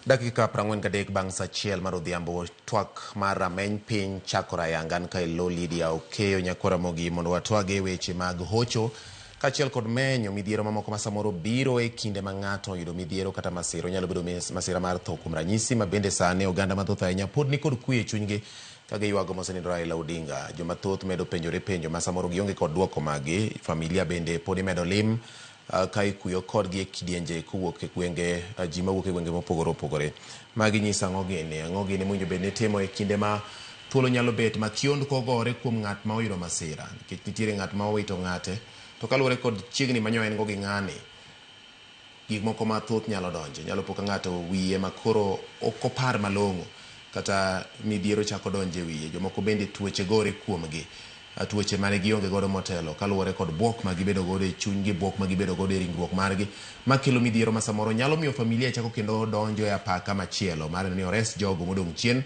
Dakika 43 bang' sa achiel mar odhiambo, twak mar rameny piny chakore ayanga. An kae Lo Lydia Okeyo Nyakwar Ramogi mondo watwag e weche mag hocho kaachiel kod menyo midhiero mamoko ma samoro biro e kinde ma ng'ato oyudo midhiero kata masira. Onyalo bedo masira mar tho kuom ranyisi, ma bende sani oganda mathoth ahinya pod nikod kwe e chunygi ka giywago mosenindo Raila Odinga. Joma thoth medo penjore penjo ma samoro gionge kod dwoko maggi. Familia bende pod imedo lim ka ikuyo kodgi e kidienje kowuok e gwenge, ji mawuok e gwenge mopogore opogore. Magi nyiso ang'o gini? Ang'o gini mowinjo bed ni itimo e kinde ma thuolo nyalo bet ma kiondko ogore kuom ng'at ma oyudo masira? Nikech nitiere ng'at ma owito ng'ate, to kaluwore kod chiegni ma nyo en go gi ng'ani, gik moko mathoth nyalo donjo. Nyalo po ka ng'ato wiye ma koro ok opar malong'o, kata midhiero chako donjo e wiye. Jomoko bende tuoche gore kuomgi, tuoche mane gionge godo motelo kaluwore kod buok ma gibedo godo e chunygi, buok ma gibedo godo e ringruok margi, makelo midhiero ma samoro nyalo miyo familia chako kendo donjo e apaka machielo mar neno ni ores jogo modong' chien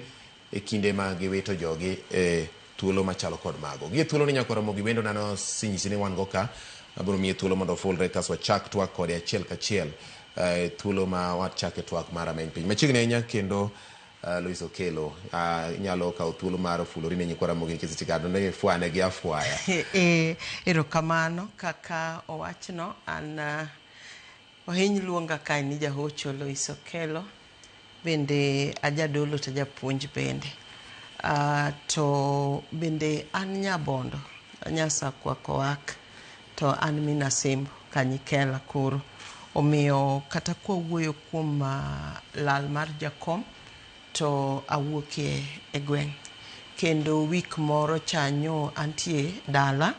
e kinde ma giwito jogi e thuolo machalo kod mago. Gi e thuolo ni Nyakwar Ramogi wendo nano osenyisi ni wan go ka, abiro miye thuolo mondo ofulre kasto wachak twak kode achiel kachiel e thuolo ma wachake twak mar rameny piny. Machiegni ahinya kendo Lois Okello, inyalo kawo thuolo mar fulori ne nyikwa Ramogi nikech seche kado ne ifwane gi afwaya. E, erokamano kaka owachno an ohiny luonga kae ni jahocho Lois Okello bende ajadolo to ajapuonj bende. To bende an nyabondo nyasakwa kowak to an min Asembo Kanyikela koro. Omiyo kata kwawuoyo kuom lal mar jakom to awuokie e gweng'. Kendo wik moro cha nyo antie dala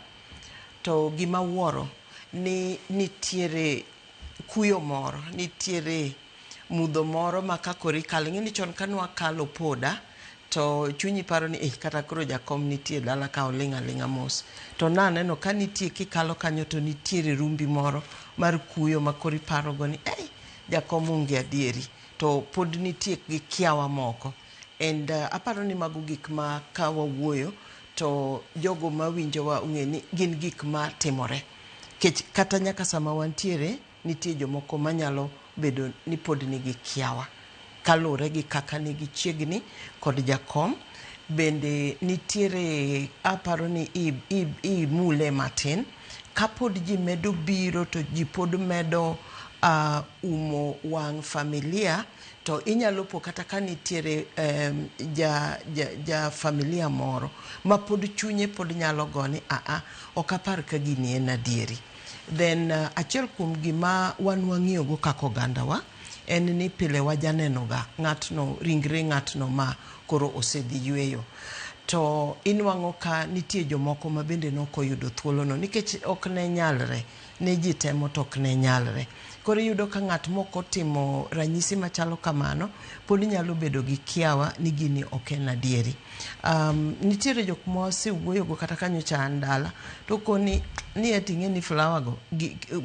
to gima awuoro ni nitiere kuyo moro, nitiere mudho moro ma ka koro ikalo, ing'e ni chon kane wakalo poda to chunyi paro ni eh, kata koro jakom nitie dala ka oling' aling'a mos. To naneno ka nitie kikalo kanyo to nitiere rumbi moro mar kuyo ma koro iparogo ni ei, jakom onge adieri. To pod nitie gi kiawa moko. And aparo ni mago gik ma ka wawuoyo to jogo mawinjowa ong'e ni gin gik ma timore. Kech kata nyaka sama wantiere nitie jomoko manyalo bedo ni pod nigi kiawa kaluwore gi kaka ne gichiegni kod jakom. Bende nitiere aparo ni imule matin kapod ji medo biro to ji pod medo umo wang' familia to inyalo po kata ka nitiere ja familia moro ma pod chunye pod nyalo go ni aa ok apar ka gini en adieri. Then achiel kuom gima wan wang'iyo go kaka ogandawa en ni pile wajaneno ga ng'atno, ringre ng'atno ma koro osedhi yweyo. To inwang'o ka nitie jomoko ma bende nokoyudo thuolo no nikech ok ne nyalre, ne ji temo to ok ne nyalre. Koro iyudo ka ng'at mokotimo ranyisi machalo kamano pod nyalo bedo gi kiawa ni gini ok en adieri. Nitiere jok mwasewuoyo go kata ka nyocha an dala to koni ni eti ing'e ni flower go,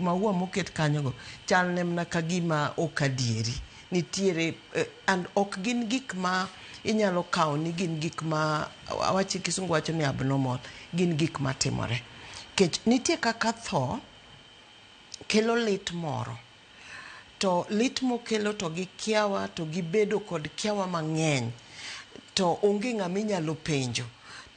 maua moket kanyo go chal ne mana ka gima ok adieri. Nitiere and ok gin gik ma inyalo kawo ni gin gik ma awachi kisungu wacho ni abnormal, gin gik matimore. Kech nitie kaka tho kelo lit moro. To lit mokelo to gi kiawa to gibedo kod kiawa mang'eny to onge ng'ama inyalo penjo.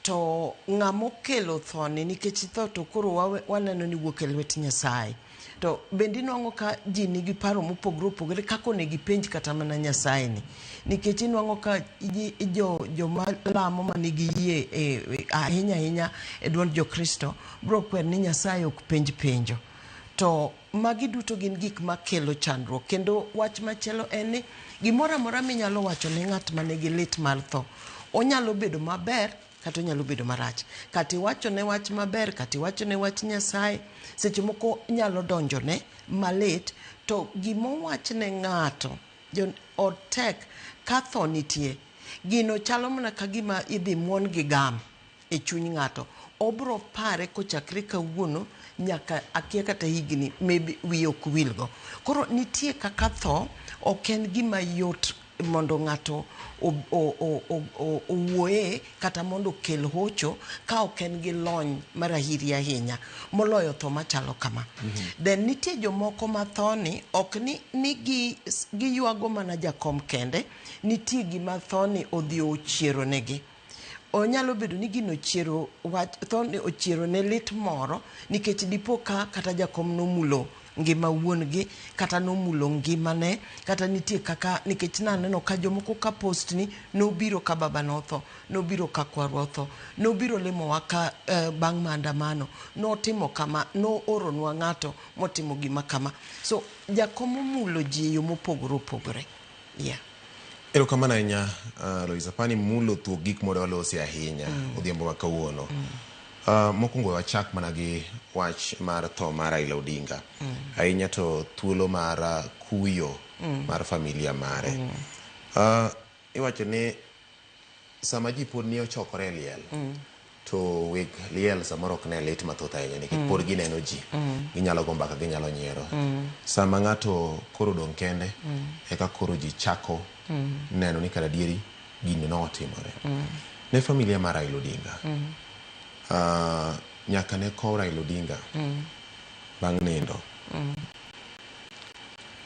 To ng'ama okelo tho ni nikech tho to koro waneno ni wuok e lwet Nyasaye. To bende inwang'o ka ji nigi paro mopogore opogore kaka onego ipenj kata mana Nyasaye ni. Nikech inwang'o ka joma lamo manigi yie ahinya ahinya e duond jo-Kristo biro kwer ni Nyasaye ok penj penjo. To magi duto gin gik makelo chandruok. Kendo wach machielo en ni gimoro amora minyalo wacho ne ng'at manigi lit mar tho, onyalo bedo maber kata onyalo bedo marach. Kata iwachone wach maber, kata iwachone wach Nyasaye, seche moko nyalo donjone malit, to gimowach ne ng'ato, otek ka tho nitie, gino chalo mana ka gima idhi muon gi gam e chuny ng'ato. Obro pare kochakre kawuono nyaka akia kata higni maybe wiye ok wilgo. Koro nitie kaka tho ok en gima yot mondo ng'ato owuoye kata mondo okel hocho ka ok en gi lony marahiri ahinya moloyo tho machalo kama. Then nitie jomoko ma thoni ok ni, ni gi, giywago mana jakom kende, nitie gima thoni odhi ochiero negi. Onyalo bedo ni gino ochiero wach thoni ochiero ne lit moro nikech dipo ka kata jakom nomulo ngima wuon gi kata nomulo ngimane kata nitie kaka nikech naneno ka jomoko ka post ni nobiro ka baba notho, nobiro ka kwarwa otho, nobiro limowa ka bang' maandamano, notimo kama, nooronwa ng'ato motimo gima kama. So jakom omulo ji e yo mopogore opogore. Yeah. Erokamano ahinya Lois, apani mulo thuok gik modwa losi ahinya odhiambo ma kawuono. Mokwongo wachak mana gi wach mar tho mar Raila Odinga. Ahinya to thuolo mar kuyo mar familia mare. Iwacho ni sama ji pod ni ochokore e liel, to weg liel samoro ok ne lit mathoth ahinya nikech pod gineno ji. Ginyalo go mbaka, ginyalo nyiero. Sama ng'ato koro odong' kende, eka koro ji chako neno ni kara adieri gini notimore. Ne familia mar Raila Odinga, nyaka ne kow Raila Odinga bang' nindo,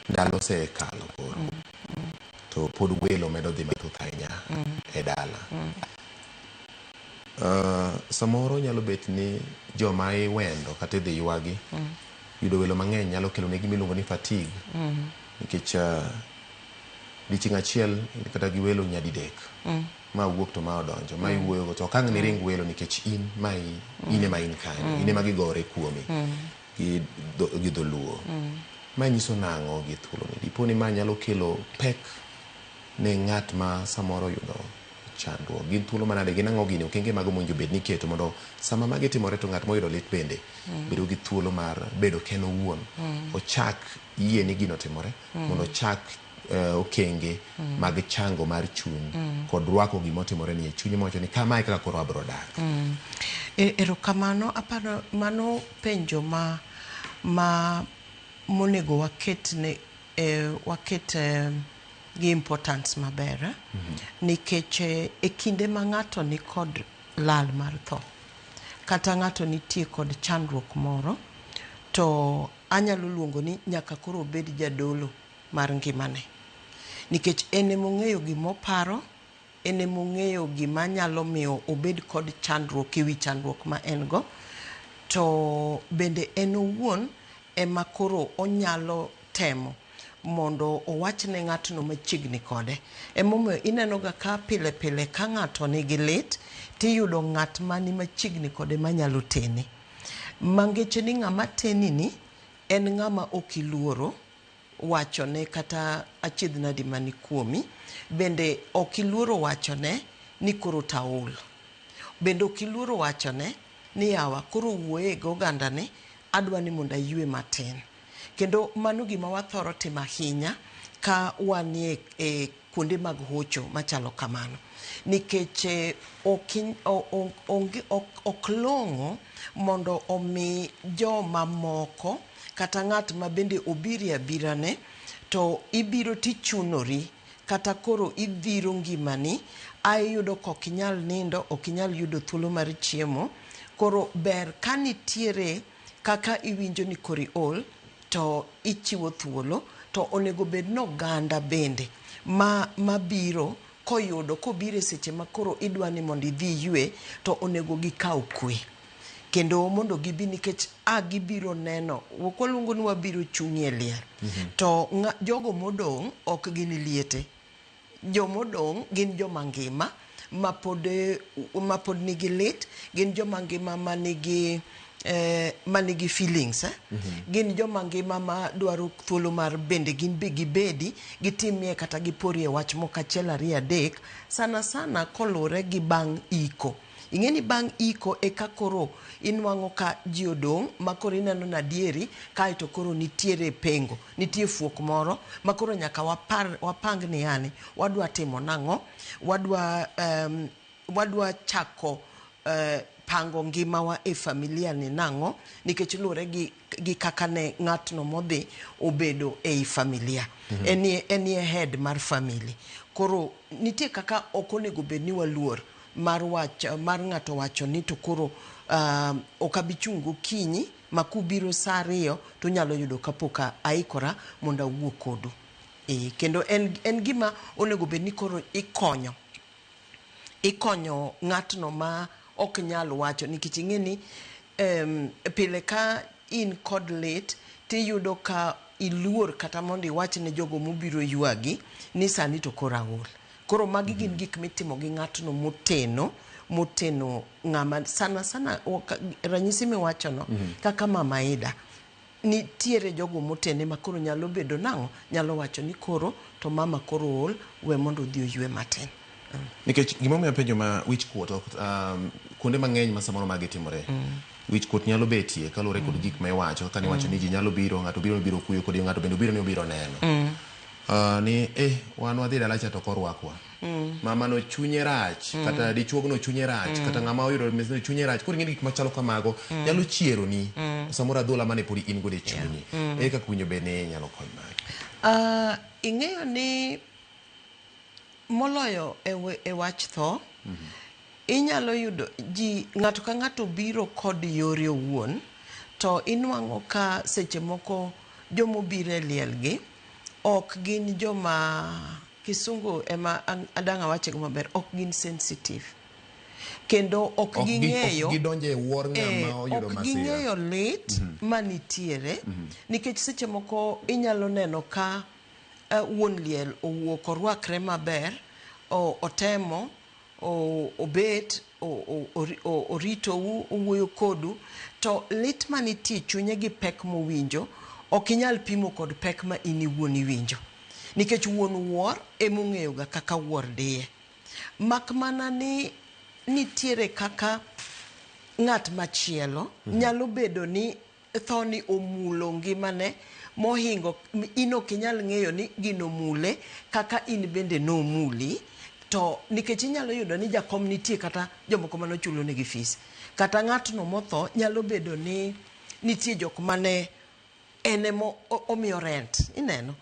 ndalo osekalo koro, to pod welo medo dhi mathoth ahinya e dala. Samoro nyalo bet ni joma iwendo kata idhi ywagi, yudo welo mang'eny nyalo kelo ne gima iluongo ni fatigue. Nikech odiochieng' achiel kata gi welo nyadidek. Ma wuok to ma odonjo, ma iwuoyo go to ok ang' niring welo nikech in ma in ema in kanyo, in ema gigore kuomi gi dholuo. Ma nyiso nang'o gi thuolo ni? Dipo ni ma nyalo kelo pek ne ng'at ma samoro oyudo chandruok. Gin thuolo manade, gin ang'o gini okenge mago mowinjo bed ni iketo mondo sama magi timore to ng'at moyudo lit bende bedo gi thuolo mar bedo ken owuon. Ochak yie ni gino otimore mondo ochak okenge mag chango mar chuny kod rwako gima otimore ni e chunye mowacho ni kamae kaka koro abro dak. Erokamano, aparo mano penjo ma monego waket ne waket gi importance maber nikech e kinde ma ng'ato ni kod lal mar tho kata ng'ato nitie kod chandruok moro to anyalo luongo ni nyaka koro obed jadolo mar ngimane nikech en emong'eyo gimoparo, en emong'eyo gima nyalo miyo obed kod chandruok ewi chandruok ma en go, to bende en owuon ema koro onyalo temo mondo owach ne ng'atno machiegni kode. Emomiyo ineno ga ka pile pile ka ng'ato nigi lit tiyudo ng'at mani machiegni kode manyalo tene. Mangeche ni ng'ama teni ni en ng'ama ok iluoro wachone kata achiedh nadi mani kuomi, bende ok iluoro wachone ni koro taol. Bende ok iluoro wachone ni yawa koro wuoye gi oganda ni adwa ni mondo aywe matin. Kendo mano gima wathoro timo ahinya ka wanie e kuonde mag hocho machalo kamano. Nikech ok long'o mondo omi joma moko kata ng'at ma bende obiro e abirane to ibiro tichunori kata koro idhiro ngimani ae iyudo ka ok inyal nindo, ok inyal yudo thuolo mar chiemo. Koro ber ka nitiere kaka iwinjo ni koro iol to ichiwo thuolo to onego bed ni oganda bende mabiro koyudo kobiro e seche ma koro idwa ni mondo idhi iywe to onego gikaw kwe. Kendo mondo gibi nikech a gibiro neno, ok waluongo ni wabiro chung' e liel. To jogo modong' ok gin liete. Jomodong' gin joma ngima mapod nigi lit, gin joma ngima manigi feelings. Gin joma ngima ma dwaro thuolo mar bende gin be gibedi, gitimie kata giporie wach moko achiel ariyo adek, sana sana koluwore gi bang' iko. Ing'e ni bang' iko eka koro inwang'o ka ji odong' ma koro ineno ni adieri kaeto koro nitiere pengo, nitie fuok moro ma koro nyaka wapang ni yani wadwa timo nang'o, wadwa chako pango ngimawa e familia ni nang'o nikech luwore gi, gi kaka ne ng'atno modhi obedo ei familia. Enie head mar family. Koro nitie kaka ok onego bed ni waluor mar wach mar ng'ato wacho ni to koro ok abi chung' gokinyi ma kubiro saa 2 to unyalo yudo kapok aikora mondo awuo kodu. Kendo en gima onego bed ni koro ikonyo ng'atno ma ok nyal wacho nikech ing'e ni pile ka in kod lit tiyudo ka iluor kata mondo iwach ne jogo mobiro ywagi ni sani to koro aol. Koro magi gin gik mitimo gi ng'atno moteno ng'ama sana sana ranyisi miwachono kaka Mama Ida nitiere jogo motene ma koro nyalo bedo nang'o nyalo wacho ni koro to mama koro ool we mondo odhi oywe matin. Nikech gimomiyo apenjo ma wich kuot kuonde mang'eny ma samoro magi timore wich kuot nyalo betie kaluwore kod gik ma iwacho kaka niwacho ni ji nyalo biro ng'ato biro ni obiro kuyo kodi ng'ato bende obiro ni obiro neno ni wan wadhi dala cha to ok orwakwa mama no chunye rach kata dichuogno chunye rach kata ng'ama oyudo mesno chunye rach koro ing'e ni gik machalo kamago nyalo chieroni samoro adhola mane pod in godo e chunyi ere kaka winjo bed ni inyalo kony magi? Ing'eyo ni moloyo e wach tho inyalo yudo ji ng'ato ka ng'ato biro kod yore owuon to inwang'o ka seche moko jomobiro e liel gi ok gin joma kisungu ema adang' awache go maber ok gin sensitive kendo ok ging'eyo ok gidonjo e wuor ng'ama oyudo ok masira. Ging'eyo lit manitiere nikech seche moko inyalo neno ka wuon liel owuok orwakre maber otemo obet oritou owuoyo kodu to lit manitie chunye gi pek mowinjo ok inyal pimo kod pek ma in iwuon iwinjo nikech wuon wuor emong'eyo ga kaka wuor diye mak mana ni nitiere kaka ng'at machielo nyalo bedo ni thoni omulo ngimane mohingo in ok inyal ng'eyo ni gino mule kaka in bende nomuli to nikech inyalo yudo ni jakom nitie kata jomoko manochulo negi fees kata ng'atno motho nyalo bedo ni nitie jok mane en emo omiyo rent ineno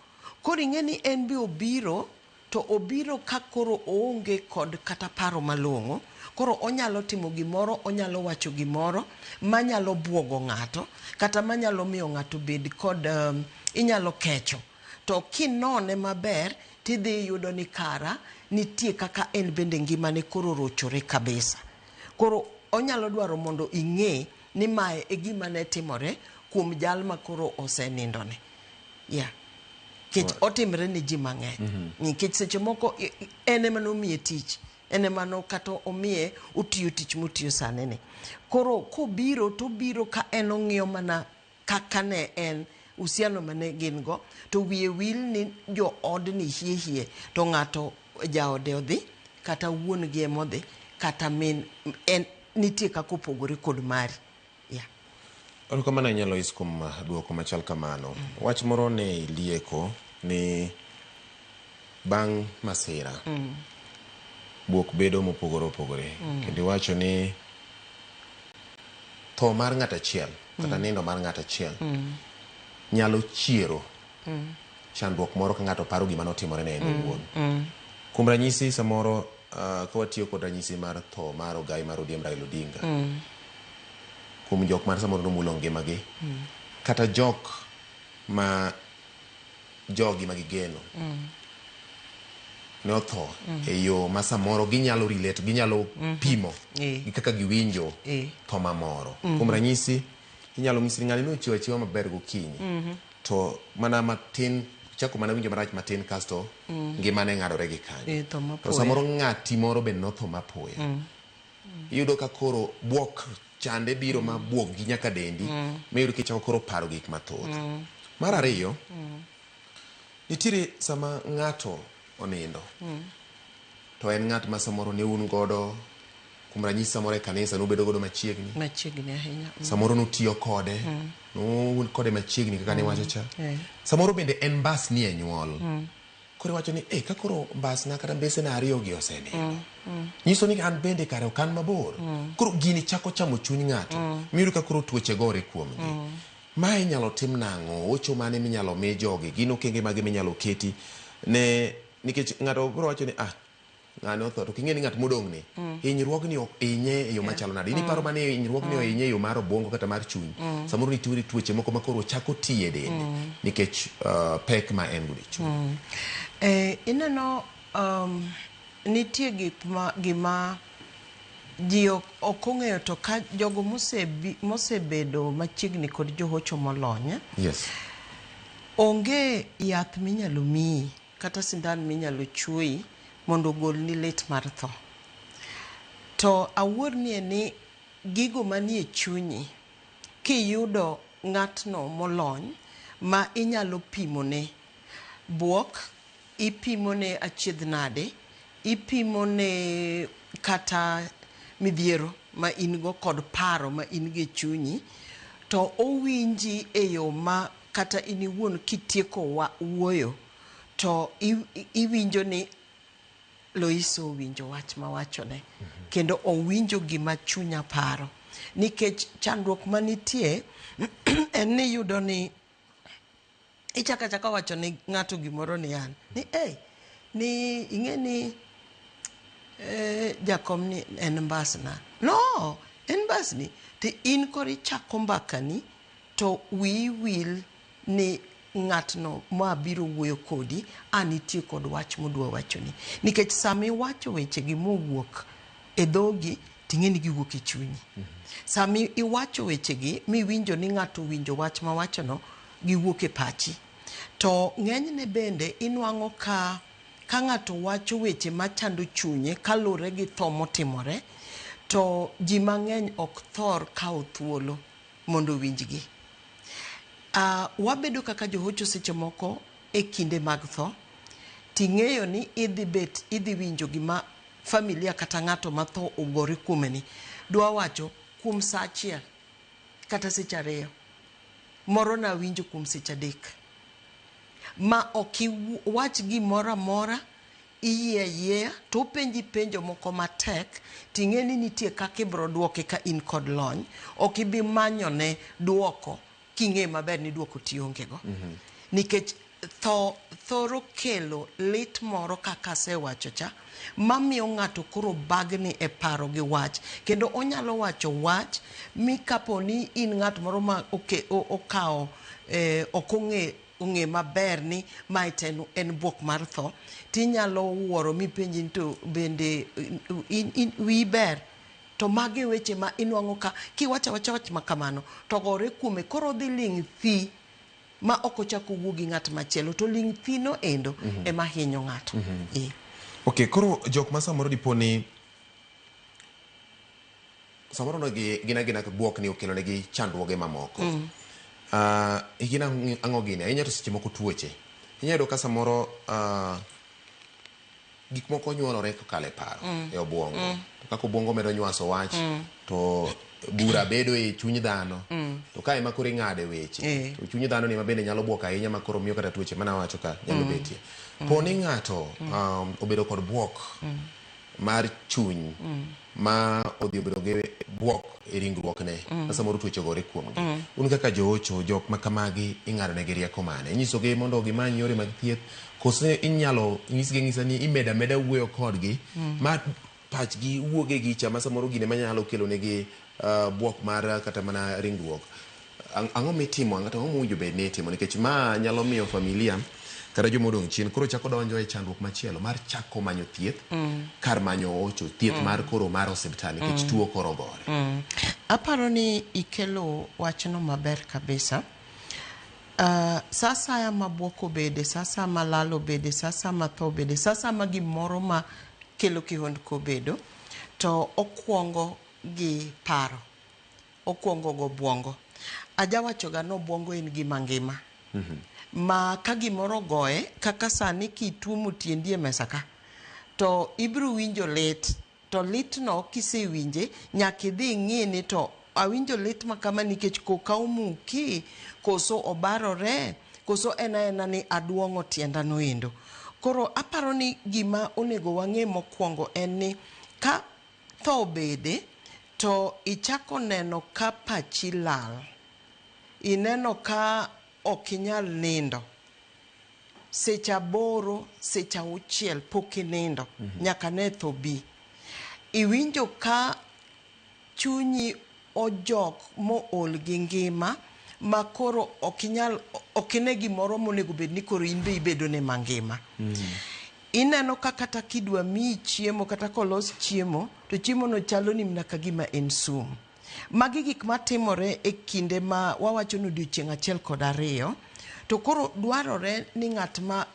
koro ing'e ni en be obiro to obiro ka koro oonge kod kata paro malong'o koro onyalo timo gimoro onyalo wacho gimoro manyalo buogo ng'ato kata manyalo miyo ng'ato bed kod inyalo kecho to kinone maber tidhi yudo ni kara nitie kaka en bende ngimane koro rochore kabisa koro onyalo dwaro mondo ing'e ni mae e gima ne timore kuom jal ma koro osenindone. Yeah. Nikech otimre ne ji mang'eny. Nikech seche moko en ema nomiye tich en ema no kata omiye otiyo tich motiyo sani ni. Koro kobiro to obiro ka en ong'iyo mana kaka ne en uhusiano mane gin go to wiye wil ni jo odni hie hie to ng'ato jaode odhi kata wuon gi emodhi kata min en nitie kaka opogore kod mari. Yeah. Erokamano ahinya Lois kuom duoko machal kamano. Wach moro ne ilieko ni bang' masira buok bedo mopogore opogore kendo iwacho ni tho mar ng'ato achiel kata nindo mar ng'ato achiel nyalo chiero chandruok moro ka ng'ato paro gima notimore ne en owuon. Kuom ranyisi samoro ka watiyo kod ranyisi mar tho mar ogai mar ODM Raila Odinga kuom jok mar samoro nomulo ngimagi kata jok ma jogi ma gigeno ne otho e yo ma samoro ginyalo relate ginyalo pimo gi kaka giwinjo tho mamoro. Kuom ranyisi inyalo nyisi ni ng'ani nochiwo achiwa maber gokinyi to mana matin chako mana winjo marach matin kasto ngimane ng'adore gi kanyo. Tho To mapoya. samoro ng'ati moro bende notho mapoya. Iyudo ka koro buok chande biro ma buok gi nyaka dendi miyud kichako koro paro gik mathoth. Mar ariyo, nitiere sama ng'ato onindo to en ng'at ma samoro ne un godo kuom ranyisi samoro e kanisa nubedo godo machiegni Machiegni ahinya. Samoro nutiyo kode un kode machiegni kaka niwacho cha samoro bende en mbasni e nyuol. Koro iwacho ni eh, ka koro mbasna kata mbesena ariyogi osenindo, nyiso ni an bende kare ok an mabor. Koro gini chako chamo chuny ng'ato, miyudo ka koro tuoche gore kuomgi. Mae inyalo tim nang'o? Hocho mane minyalo mi jogi? Gin okenge mage minyalo keti ne nikech ng'ato biro wacho ni ah, ng'ane otho to king'e ni ng'at modong' ni hinyruogni ok hinye e yo machalo nade? In iparo mana ni hinyruogni ohinye e yo mar obwongo kata mar chuny. Samoro nitiere tuoche moko ma koro chako ti e dende nikech pek ma en godo e chuny. Ineno nitie gik ma gima ji ok ong'eyo to ka jogo mosebedo machiegni kod johocho molony, Yes. onge yath minyalo miyi kata sindan minyalo chuoyi mondo ogolni lit mar tho. To awuornie ni gigo manie chunyi kiyudo ng'atno molony ma inyalo pimone buok, ipimone achiedh nade, ipimone kata midhiero ma in go kod paro ma in go e chunyi, to owinji e yo ma kata in iwuon kitieko wuoyo to iwinjo ni Loiso owinjo wach mawachone kendo owinjo gima chunya paro. Nikech chandruok manitie en ni iyudo ni ichako achaka wacho ne ng'ato gimoro ni an ni ei ni ing'e ni jakom ni en mbasna. No, en mbasni. To in koro ichako mbakani to wiyi wil ni ng'atno ma biro wuoyo kodi a nitie kod wach modwa wachoni. Nikech sama iwacho wechegi mowuok e dhogi ting'e ni giwuok e chunyi. Sama iwacho wechegi miwinjo ni ng'ato owinjo wach mawachono, giwuok e pachi. To ng'enyne bende inwang'o ka ng'ato wacho weche machando chunye kaluwore gi tho motimore, to ji mang'eny ok thor kawo thuolo mondo owinjgi. Wabedo kaka johocho seche moko e kinde mag tho, ting'eyo ni idhi bet idhi winjo gima familia kata ng'ato ma tho ogore kuome ni dwa wacho kuom saa achiel kata seche 2. Moro nawinjo kuom seche 3. Ma ok iwach gimoro amora, iyie ayieya to openji penjo moko matek ting'e ni nitie kaka ibiro duoke ka in kod lony. Ok ibi manyone duoko king'e maber ni duoko tionge go. Nikech tho thoro kelo lit moro kaka asewacho cha, mamiyo ng'ato koro bagni e paro gi wach. Kendo onyalo wacho wach mi kapo ni in ng'at moro ma okawo ok ong'e maber ni mae to en buok mar tho, tinyalo wuoro mipenji ni to bende wiyi ber. To magi weche ma inwang'o ka kiwacho awacha wach ma kamano to gore kuome koro odhi ling' thi ma ok ochako owuo gi ng'at machielo to ling' thi no endo ema hinyo ng'ato. Okay, koro jok ma samoro dipo ni samoro no gin agina buok ni okelo negi chandruoge mamoko. Gin ang'o gini? Ahinya to seche moko tuoche. Inyalo yudo ka samoro gik moko nyuolore kokalo e paro, e obwongo. To kaka obwongo medo nywaso wach, to bura bedo e chuny dhano. To ka ema koro ing'ade weche, to chuny dhano ni ema bende nyalo buok ahinya ma koro miyo kata tuoche mana wacho ka nyalo betie. Po ni ng'ato obedo kod buok mar chuny ma odhi obedo gi buok e ringruokne, ma samoro tuoche ogore kuomgi. Un kaka joocho, jok ma kamagi ing'ado negi rieko mane? Inyisogi mondo gimany yore mag thieth, koso inyalo nyisgi ang'isa ni imedo ameda wuoyo kodgi ma pachgi wuog e gicha ma samoro gine manyalo kelo negi buok mar kata mana ringruok. Ang'o mitimo, to ang'o mowinjo bed ni itimo? Nikech ma nyalo miyo familia kata joma odong' chien koro chako donjo e chandruok machielo mar chako manyo thieth kar manyo ocho, thieth mar koro mar osiptal nikech tuo koro ogore. Aparo ni ikelo wachno maber kabisa. Sa asaya ma buok obede, sa asaya ma lal obede, sa asaya ma tho obede, sa asaya ma gimoro ma kelo kihondko obedo, to okwongo gi paro, okwongo go obwongo. Ajawachoga ni obwongo en gima ngima. Ma ka gimoro ogoye, kaka sani kituomo tiendi e mesa ka, to ibiro winjo lit, to litno kisewinje, nyaka idhi ing'i ni to awinjo lit ma kama nikech koka omuki, koso obarore, koso en aena ni aduong'o tienda noendo. Koro aparo ni gima onego wang'e mokwongo en ni ka tho obede to ichako neno ka pachi lal, ineno ka ok inyal nindo seche 8, seche 6 pok inindo nyaka ne tho bi. Iwinjo ka chunyi ojok mool gi ngima ma koro ok inyal, ok ine gimoro monego bed ni koro in be ibedo ne mangima. Ineno ka kata kidwa miyi chiemo kata kolos chiemo to chiemo no chalo ni mana ka gima en sum. Magi gik matimore e kinde ma wawacho ni odiochieng' 1 kod 2. To koro dwarore ni ng'at ma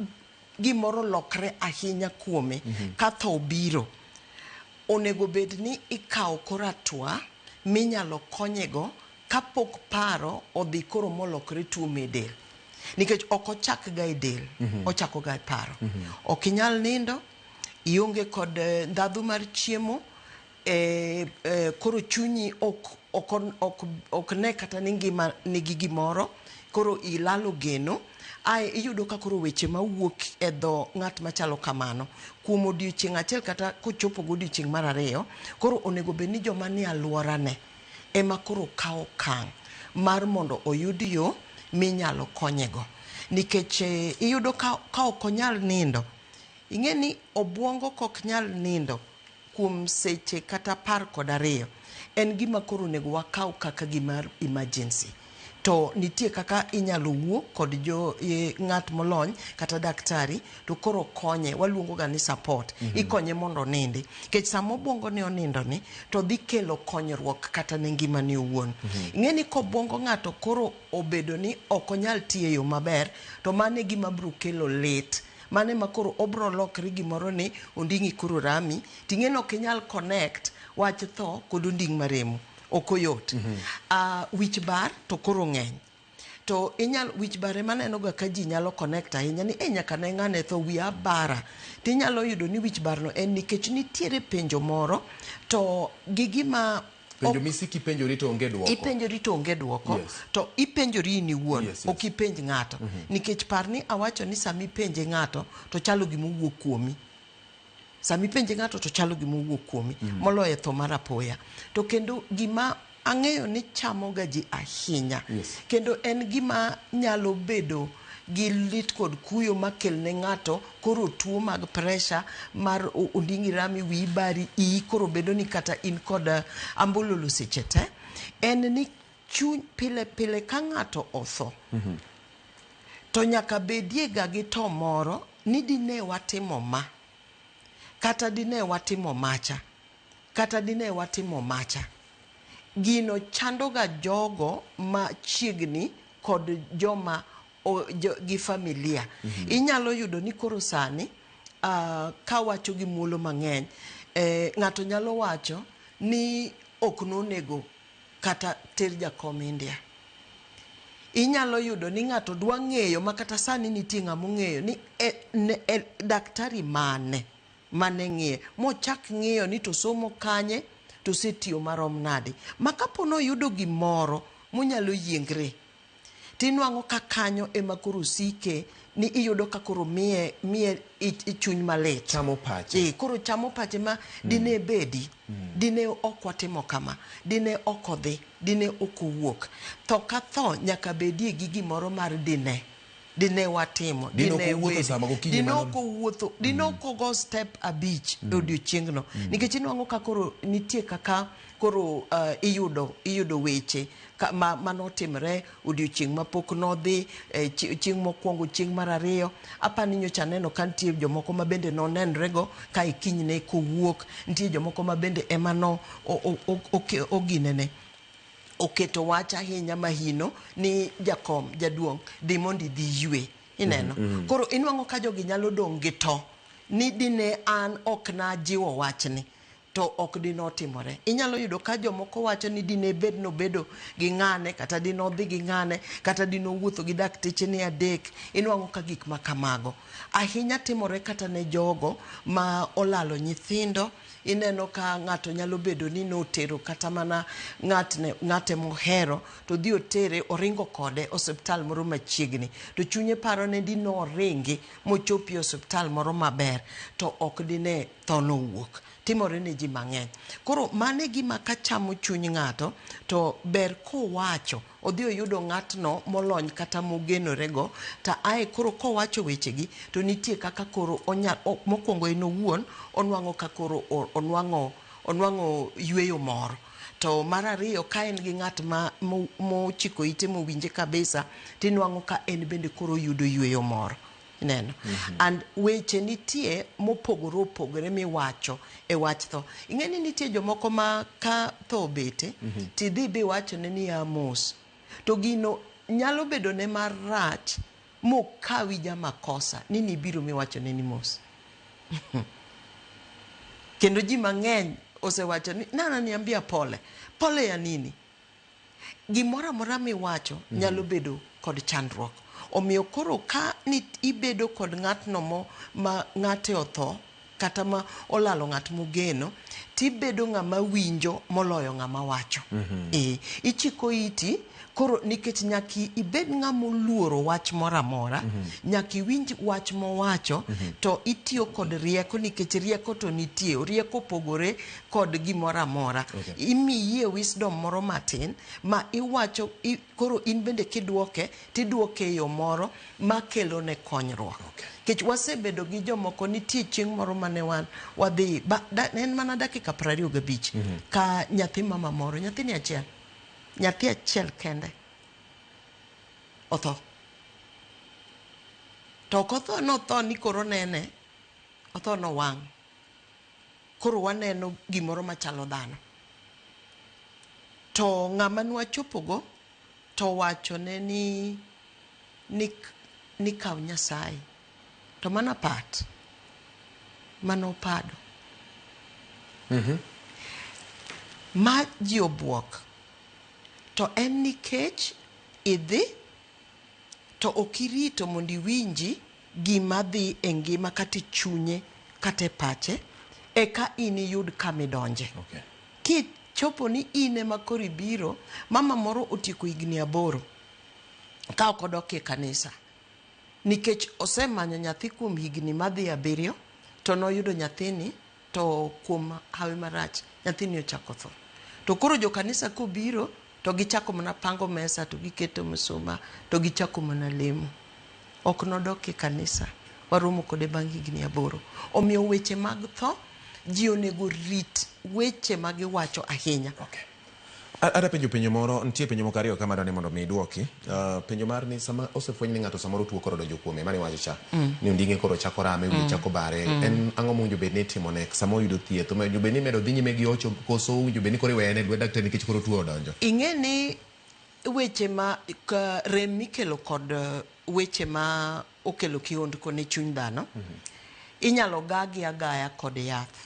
gimoro lokre ahinya kuome ka tho obiro, onego bed ni ikawo koro atwa minyalo konyego kapok paro odhi koro molokre tuo me del. Nikech ok ochak ga e del, ochako ga e paro. Ok inyal nindo, ionge kod ndhadhu mar chiemo, koro chunyi ok ne kata ni ngima nigi gimoro, koro ilalo geno. Ae iyudo ka koro weche mawuok e dho ng'at machalo kamano kuom odiochieng' achiel kata kochopo godiochieng' mar 2, koro onego bed ni joma nie alworane ema koro kawo okang' mar mondo oyud yo minyalo konyego. Nikech iyudo ka ok onyal nindo, ing'e ni obuongo kok nyal nindo kuom seche kata 12, en gima koro onego wakaw kaka gima emergency. To nitie kaka inyalo wuo kod jo ng'at molony kata daktari to koro konye, waluongo ga ni support. Ikonye mondo onindi. Nikech sama obuongo ne onindo ni to dhi kelo konyruok kata ne ngimane owuon. Ing'e ni kobuongo ng'ato koro obedo ni ok onyal tiyo e yo maber, to mano e gima biro kelo lit. Mano ema koro obro lokre gimoro ni onding'i koro rami, ting'e ni ok inyal connect wach tho kod onding' maremo. Ok oyot. Wich bar to koro ng'eny. To inyal wich bar ema aneno ga ka ji nyalo connect ahinya ni nyaka ne ng'ane tho wiya bara. Tinyalo yudo ni wich bar no en nikech nitiere penjo moro to gi gima penjo misiki ipenjori to onge duoko. Ipenjori to onge duoko. Yes. To ipenjori in iwuon, Yes. ok ipenj ng'ato. Nikech par ni awacho ni sama ipenje ng'ato to chalo gima owuok kuomi. Sama ipenje ng'ato to chalo gima owuok kuomi, moloyo tho mar apoya. To kendo gima ang'eyo ni chamo ga ji ahinya. Yes. Kendo en gima nyalo bedo gi lit kod kuyo makelne ng'ato koro tuo mag pressure mar onding'i rami, wiyi bari, iyi koro bedo ni kata in kod ambololo seche te. En ni chuny pile pile ka ng'ato otho, to nyaka bedie ga gi to moro ni dine watimo ma, kata dine watimo macha, kata dine watimo macha. Gino chando ga jogo machiegni kod joma gi familia. Inyalo yudo ni koro sani kawacho gi muolo mang'eny, ng'ato nyalo wacho ni ok nonego kata ter jakom India. Inyalo yudo ni ng'ato dwa ng'eyo ma kata sani nitie ng'ama ong'eyo ni daktari mane mane ng'iye, mochak ng'iyo ni to somo kanye, to osetiyo marom nade. Ma kapo noyudo gimoro monyalo yiengre, tinwang'o ka kanyo ema koro sike ni iyudo ka koro miye chuny malit. Chamo pache. Koro chamo pache ma dine bedi, dine ok watimo kama, dine ok odhi, dine ok owuok. Tho ka tho nyaka bedie gi gimoro mar dine. Dine watimo, Dine ok owuotho sama gokinyi dine mano. ok owuotho, dine ok ogo step 5 e odiochieng'no. Nikech inwang'o ka koro nitie kaka koro iyudo weche manotimre odiochieng' mapok nodhi, chieng' mokwongo, chieng' mar 2. Apani nyocha aneno ka nitie jomoko ma bende nonenrego ka e kinyne kowuok, nitie jomoko ma bende ema no oginene. Oketo wach ahinya mahino ni jakom jaduong' dhi mondo idhi ywe. Ineno? Koro inwang'o ka jogi nyalo dong' gi to ni dine an ok najiwo wachni. To ok dinotimore. Inyalo yudo ka jomoko wacho ni dine bed nobedo gi ng'ane, kata dinodhi gi ng'ane, kata dinowuotho gi dakteche ni adek. Inwang'o ka gik ma kamago ahinya timore kata ne jogo ma olalo nyithindo. Ineno ka ng'ato nyalo bedo ni notero kata mana ng'atne, ng'ate mohero, to dhi otere, oringo kode osiptal moro machiegni, to chunye paro ne dinoringi mochopi e osiptal moro maber, to ok dine tho nowuok. Timore ne ji mang'eny. Koro mano e gima kachamo chuny ng'ato, to ber kowacho, odhi oyudo ng'atno molony kata mogenorego, to ae koro kowacho wechegi, to nitie kaka koro onya, mokwongo en owuon, onwang'o ka koro onwang'o yweyo moro. To mar ariyo, ka en gi ng'at ma mochiko ite mowinje kabisa, tinwang'o ka en bende koro oyudo yweyo moro. Ineno? And weche nitie mopogore opogore miwacho e wach tho. Ing'e ni nitie jomoko ma ka tho obete, tidhi biwachone ni ya mos. To gino nyalo bedo ne marach mokawi jamakosa ni nibiro miwachone ni mos. Kendo ji mang'eny osewacho ni nana niambia pole. Pole ya nini? Gimoro amora miwacho nyalo bedo kod chandruok. Omiyo koro ka ni ibedo kod ng'atno ma ng'ate otho, kata ma olalo ng'at mogeno, tibedo ng'ama winjo moloyo ng'ama wacho. Ichiko iti, koro nikech nyaka ibed ng'ama oluoro wach moro amora, nyaka iwinj wach mowacho, to itiyo kod rieko, nikech rieko to nitie, rieko opogore kod gimoro amora. Imiyie wisdom moro matin, ma iwacho, koro in bende kidwoke, tidwoke e yo moro makelo ne konyruok. Nikech wasebedo gi jomoko, nitie chieng' moro mane wan wadhi, ne en mana dakika 25, ka nyathi mama moro, nyathini achiel, nyathi achiel kende otho. To ok otho, notho ni koro nene, otho nowang'. Koro waneno gimoro machalo dhano. To ng'ama nwachopogo to wachone ni kaw Nyasaye. To mano apat. Mano opado. Ma ji obuok. To en nikech idhi to ok irito mondo iwinji gima dhi e ngima kata e chunye kata e pache, eka in iyud kama idonje. Kichopo ni in ema koro ibiro, mama moro otieko higni 8 ka ok odok e kanisa, nikech osemanyo nyathi kuom higni madhi 7, to noyudo nyathini, to kuom hawi marach nyathini ochako tho. To koro jo kanisa kobiro to gichako mana pango mesa, to giketo msuma, to gichako mana lemo. Ok nodok e kanisa, waromo kode bang' higni 8. Omiyo weche mag tho, ji onego rit weche ma giwacho ahinya. Ada penjo penjo moro, nitie penjo moko ariyo kama adwani mondo mi iduoki. Penjo mar ni sama osefweny ni ng'ato samoro tuo koro odonjo kuome, mane iwacho cha, ni onding'e koro chako rame, wiye chako bare. En ang'o mowinjo bed ni itimo ne sama oyudo thieth? Owinjo bed ni imedo dhi nyime gi hocho, koso owinjo bed ni koro iweye ne lwet daktari nikech koro tuo odonjo? Ing'e ni weche ma ka rem mikelo kod weche ma okelo kihondko ne chuny dhano, inyalo gagi agaya kod yath.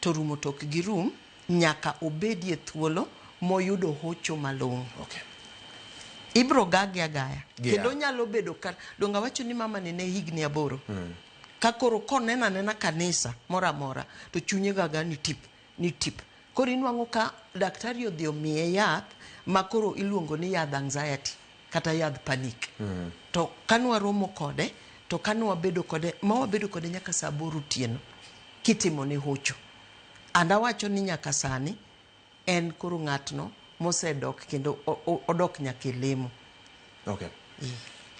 To rumo to ok girum, nyaka obedie thuolo moyudo hocho malong'o. Ibro gagi agaya. Kendo nyalo bedo ka, donge awacho ni mama ni ne higni 8. Ka koro koneno anena kanisa moro amora, to chunye gaga ni tip, ni tip. Koro inwang'o ka daktari odhi omiye yath ma koro iluongo ni yadh anxiety kata yadh panic. To kanwaromo kode, to kanwabedo kode, ma wabedo kode nyaka saa 8 otieno kitimo ne hocho. And awacho ni nyaka sani en koro ng'atno mosedok kendo odok nyaka e lemo.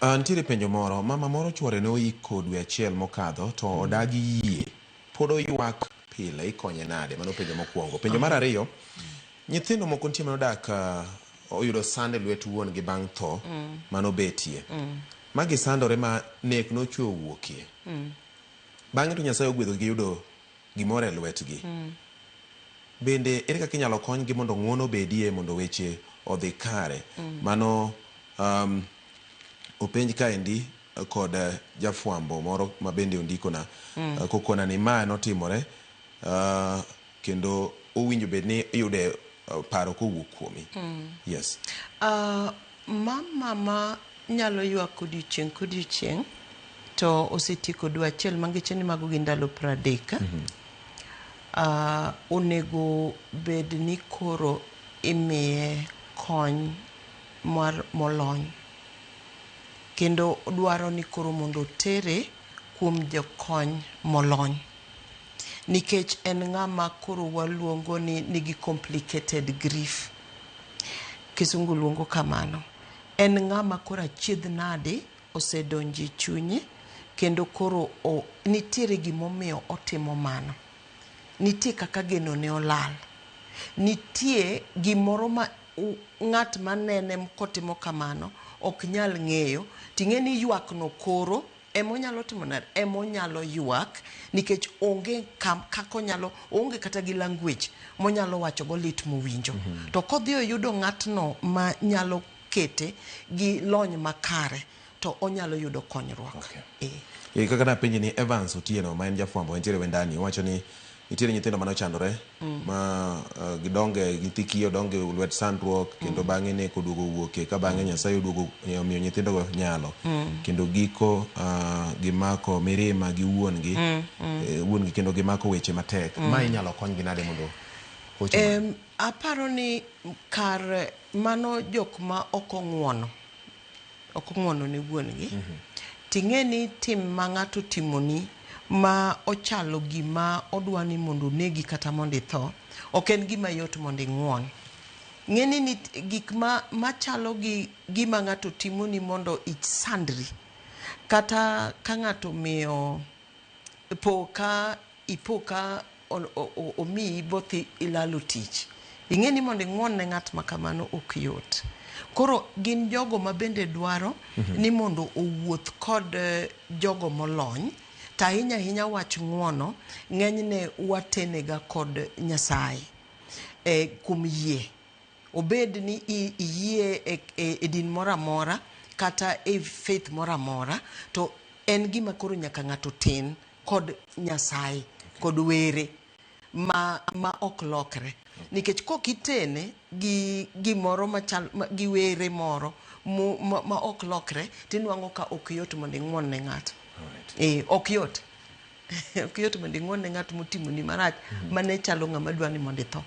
Nitiere penjo moro, mama moro chuore ne oiko dwe achiel mokadho to odagi yie, pod oywak pile, ikonye nade? Mano penjo mokwongo. Penjo mar ariyo, nyithindo moko nitie manodak, oyudo sand e lwet wuon gi bang' tho manobetie. Ma gisandore ma nek nochwe owuokie. Bang'e to Nyasaye ogwedho gi yudo gimoro e lwetgi. Bende ere kaka inyalo konygi mondo ng'uono obedie mondo weche odhi kare? Mano openj kaendi kod jafwambo moro ma bende ondikona, kokona ni ma notimore. Kendo owinjo bed ni iyude paro kowuok kuomi. Yes. Mama ma nyalo ywak odiochieng' kodiochieng' to osetieko dwe achiel mangeche ni mago gin ndalo 30. Onego bed ni koro imiye kony mar molony kendo dwaro ni koro mondo otere kuom jokony molony nikech en ng'ama koro waluongo ni nigi complicated grief. Kisungu luongo kamano. En ng'ama koro achiedh nade osedonjo e chunye kendo koro nitiere gimomiyo otimo mano. Nitie kaka geno ne olal. Nitie gimoro ma ng'at manene kotimo kamano ok nyal ng'eyo. Ting'e ni ywak no koro emonyalo timo nade? Emonyalo ywak nikech onge kaka onyalo, oonge kata gi language monyalo wacho go lit mowinjo. To kodhi oyudo ng'atno ma nyalo kete gi lony makare to onyalo yudo konyruok. Okay. Kaka napenji ni Evans Otieno ma en jafwambo entiere Wendani owacho ni nitiere nyithindo mane ochandore ma gidonge nyithi kiye odonge lwet sandruok kendo bang'e nek oduogo wuoke ka bang'e Nyasaye oduogo omiyo nyithindogo nyalo kendo giko gimako mirima gi wuon-gi wuon-gi kendo gimako weche matek. Ma inyalo konygi nade mondo hocho? Aparo ni kar mano jok ma ok ong'uono ok ong'uono ne wuon-gi. Ting'e ni tim ma ng'ato timoni ma ochalo gima odwa ni mondo onegi kata mondo itho, ok en gima yot mondo ing'uon. Ng'e ni gik machalo gi gima ng'ato timoni mondo isandri. Kata ka ng'ato omiyo po ka ipo ka omiyi both ilalo tich. Ing'e ni mondo ing'uon ne ng'at ma kamano ok yot. Koro gin jogo ma bende dwaro ni mondo owuoth kod jogo molony. To ahinya ahinya wach ng'uono ng'enyne watenega kod Nyasaye kuom yie. Obed ni iyie e din moro amora kata e faith moro amora, to en gima koro nyaka ng'ato ten kod Nyasaye kod were ma ok lokre. Nikech kok itene gi gimoro machal gi were moro ma ok lokre, tinwang'o ka ok yot mondo ing'uon ne ng'ato. Ok yot. Ok yot mondo ing'uon ne ng'at motimoni marach mane chalo ng'ama dwa ni mondo itho.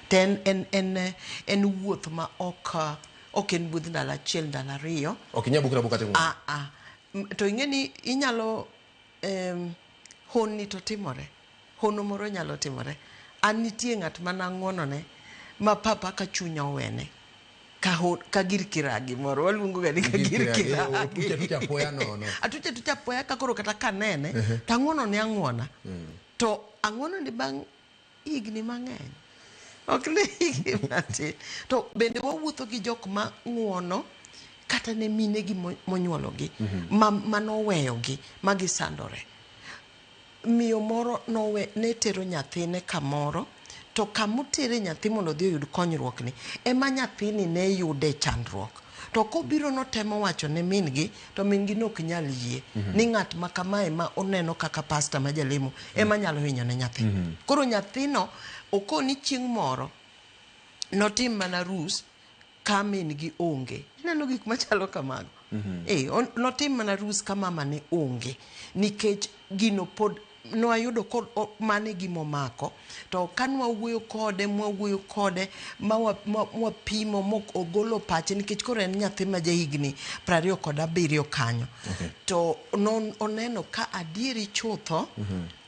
To en wuoth ma ok en wuodh ndalo achiel, ndalo ariyo. Ok inyal bukri abuka ting'uono. To ing'e ni inyalo honni to timore. Hono moro nyalo timore. An nitie ng'at mana ng'uonone ma papa ka chunya owene. Ka gir kiragi moro, waluongo ga ni ka gir kiragi. Atucha apoya nono. Atucha apoya ka koro kata kanene, to ang'uonone ang'uona. To ang'uonone bang' higni mang'eny. Ok ne higni matin. To bende wawuotho gi jok ma ng'uono kata ne minegi monyuologi, manoweyogi, ma gisandore. Miyo moro ne tero nyathine kamoro, to kamotere nyathi mondo odhi oyud konyruok ni, ema nyathini ne yude chandruok. To kobiro notemo wacho ne min-gi, to min-gi ne ok nyal yie ni ng'at ma kamae ma oneno kaka pasta ma jalemo ema nyalo hinyo ne nyathi. Koro nyathino okoni chieng' moro notim mana rus ka min-gi onge. Ineno gik machalo kamago. Notim mana rus ka mama ne onge nikech gino pod nwayudo kod mane gimomako. To ka nwawuoyo kode, mwawuoyo kode, ma wapimo mok ogolo pache nikech koro en nyathi ma jahigni 27 kanyo. To oneno ka adieri chutho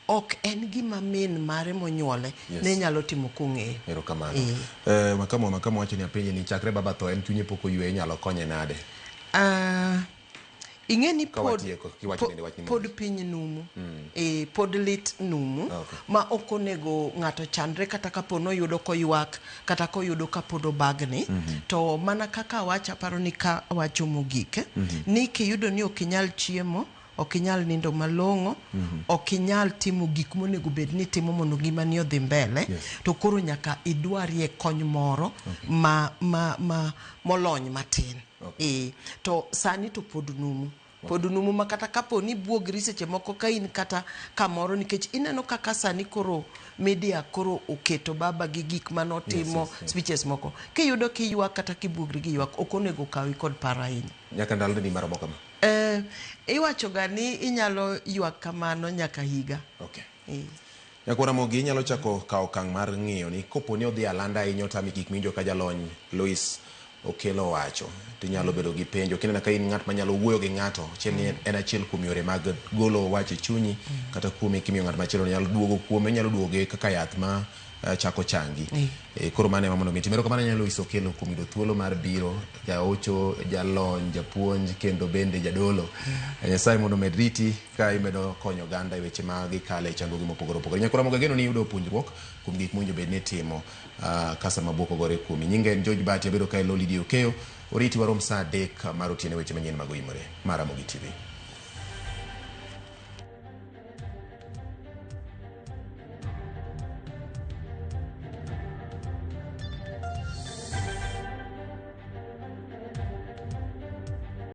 ok en gima min mare monyuole ne nyalo timo kong'eyo. Erokamano. Makamu wacho ni apenje ni chakre baba tho en chunye pok oywe, inyalo konye nade? Ing'e ni pod piny numu. Pod lit numu. Ma ok onego ng'ato chandre kata kapo noyudo koywak kata koyudo kapod obagni. To mana kaka awacho, aparo ni ka awacho mogik, ni kiyudo ni ok inyal chiemo, ok inyal nindo malong'o, ok inyal timo gik monego bed ni itimo mondo ngimani odhi mbele, to koro nyaka idwarie kony moro ma molony matin. To sani to pod numu. Pod numu ma kata kapo ni ibuogri seche moko ka in kata kamoro nikech ineno kaka sani koro media koro oketo baba gi gik manotimo. Yes, yes, yes. Speeches moko kiyudo kiywak kata kibuogri gi ywak ok onego kawi kod paro ahinya. Nyaka ndalo ni maromo kama? Iwacho ga ni inyalo ywak kamano nyaka higa. Nyakwar Ramogi, inyalo chako kawo okang' mar ng'iyo ni kopo ni odhi alanda ahinya otami gik miwinjo ka jalony Lois Okello wacho, tinyalo bedo gi penjo. Kineno ka in ng'at manyalo wuoyo gi ng'ato, achiel ni en achiel kuom yore mag golo wach e chunyi, kata kuome kimiyo ng'at machielo nyalo duogo kuome, nyalo duoge kaka yath ma chako changi. Koro mano ema mondo mi tim. Erokamano ahinya Lois Okello kuom yudo thuolo mar biro, jaocho, jalony, japuonj kendo bende jadolo. Nyasaye mondo omed riti ka imedo konyo oganda e weche ma gikale e chandruoge mopogore opogore. Nyakwar Ramogi, ageno ni iyudo puonjruok kuom gik mowinjo bed ni itimo ka sama buok ogore kuomi. Nyinga en George Bati, abedo ka e lo Lydia Okeyo. Oriti warom saa 3 mar otieno e weche manyien mag Oimore mar Ramogi TV.